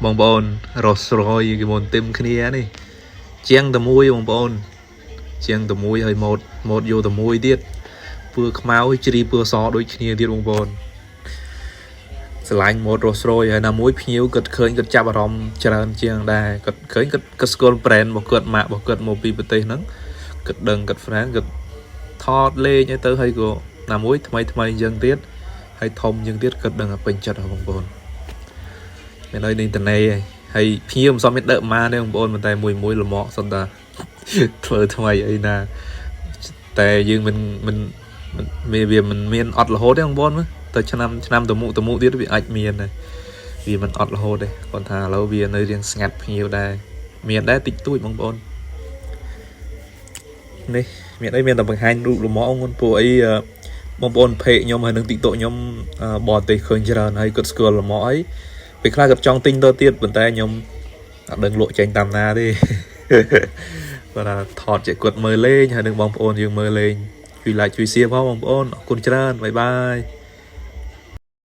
បងប្អូន Rolls Royce គេមកទឹមគ្នានេះជាងតែមួយបងប្អូន ជាងតែមួយហើយម៉ូតម៉ូតយកតែមួយទៀតពើខ្មៅជ្រីពើសដូចគ្នាទៀតបងប្អូនស្រឡាញ់ម៉ូត Rolls Royce ហើយណាមួយភ្ញៀវគាត់ឃើញគាត់ចាប់អារម្មណ៍ច្រើនជាងដែរគាត់ឃើញគាត់គាត់ស្គាល់ brand របស់គាត់ម៉ាករបស់គាត់មកពីប្រទេសហ្នឹងគាត់ដឹងគាត់ friend គាត់ថតលេងអីទៅហើយក៏ណាមួយថ្មីថ្មីអញ្ចឹងទៀតហើយធំអញ្ចឹងទៀតគាត់ដឹងថាពេញចិត្តហ៎បងប្អូនមានអីនេះតនេហើយហើយភ្ញៀវមិនសមមានដឹកម៉ាទេបងប្អូនប៉ុន្តែមួយមួយលម៉កសុទ្ធតែ ធ្វើថ្មីអីណាតែយើងមិនមិនមិនមានវាមិនមានអត់រហូតទេបងប្អូនមើលទៅឆ្នាំឆ្នាំទៅមុខទៅមុខទៀតវាអាចមានដែរវាមិនអត់រហូតទេគាត់ថាឥឡូវវានៅរៀងស្ងាត់ភ្ញៀវដែរមានដែរតិចតួចបងប្អូននេះមានអីមានតែបង្ហាញរូបលម៉ងពួកអីបងប្អូន page ខ្ញុំហើយនឹង TikTok ខ្ញុំបរទេសឃើញច្រើនហើយគាត់ស្គាល់លម៉អីពេលខ្លះគាត់ចង់ទិញទៅទៀតប៉ុន្តែខ្ញុំអត់ដឹងលក់ចេញតាមណាទេ គាត់ថាថតជាគាត់មើលលេងហើយនឹងបងប្អូនយើងមើលលេងជួយ like ជួយ share ផងបងប្អូនអរគុណច្រើន bye bye.